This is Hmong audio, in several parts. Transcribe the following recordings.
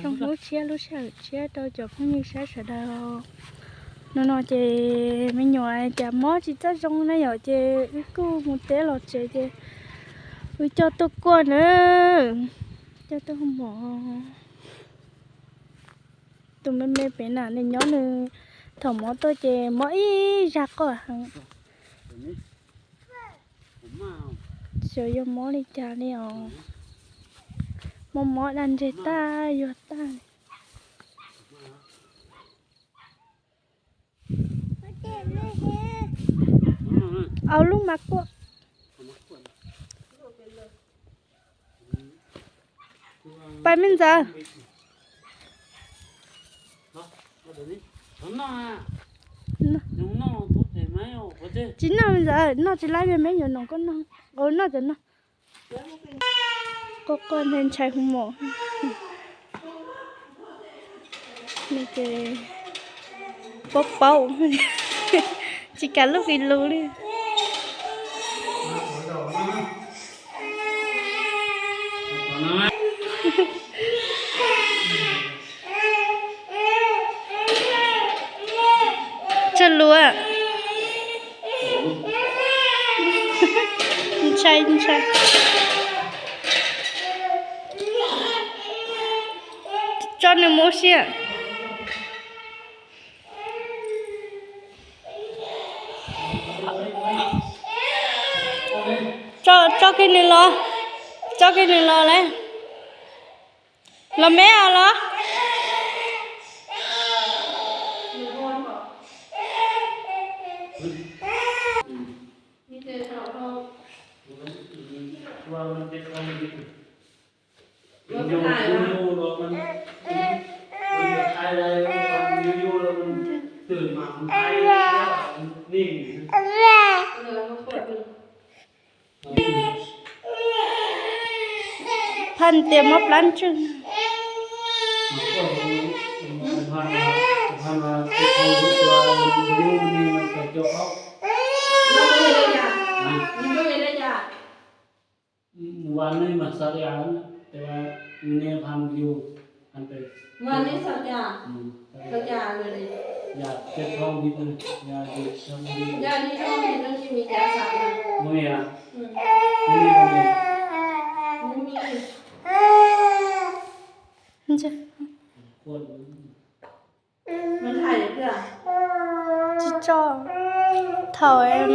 Zoo hnub tshiab lub sij hawm tshiab rau cov phooj ywg saib sawv daws. Hnub no ces me nyuam cas mob tsis txawj zoo na yom, ces wb kuj mus teb los tsev ces wb coj tuaj kuaj na, coj tuaj mos. Tus me me pem na nws nyob nws, thaum mob tuaj ces mob ib zaj quaj heev. Xyov yog mob li cas li os. Mob mob da ntseg tag yuag tag. Au lub mas kuaj. Pais me ntxawm. Tsis noj me ntxawm, noj tsis laib, me me yuav noj koj noj. Noj cov noj. Quaj quaj ntshai hu mos. Paub paub, tsis kam lub qis lus li. Tsawg lus? Ntshai ntshai. Tso nws mus ua si. Tso kiag nws los, tso kiag nws los lauj. Los me os los. Phaj tias mob plab ntswg. Tsis tso thaum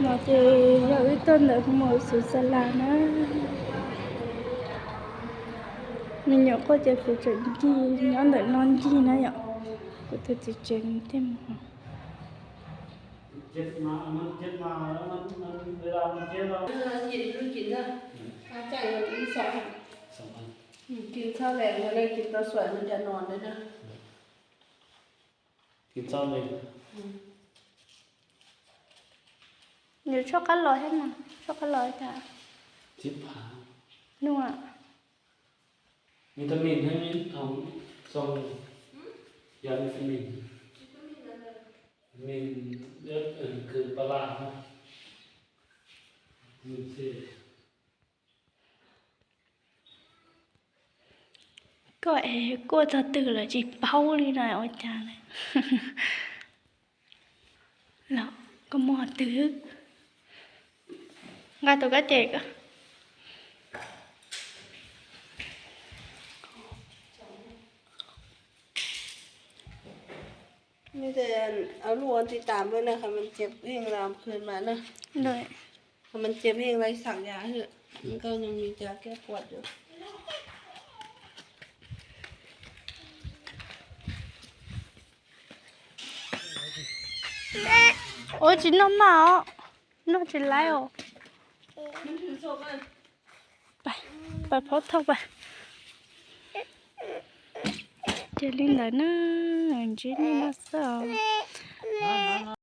no ces yog wb tuaj ntawm mus xwv xa las na. Me nyuam quaj ces kuv tseem ncig nyob ntawm no ncig na yom. Kuv tus txiv tsev thiaj mus. Nws tshuab qab los thiab mas, tshuab qab los cas? Nua. Vitamin, vitamin. Vitamin, khwv pa la. Koj es kuaj txog twg lawm tsis paub li no ua cas na. Los koj muaj twg? Nqa tus kab ces. Ua lub ua ti tas npawb na, qhov mas cia heej los khwv mas na. Qhov mas cia heej los xav yas hwm, koj yog mi cov kiab quaj. Ua tsis noj maj os, noj tsis laib os. Pais phaub thauj pais. Ces li ntawd na, ntsib nej no xwb os.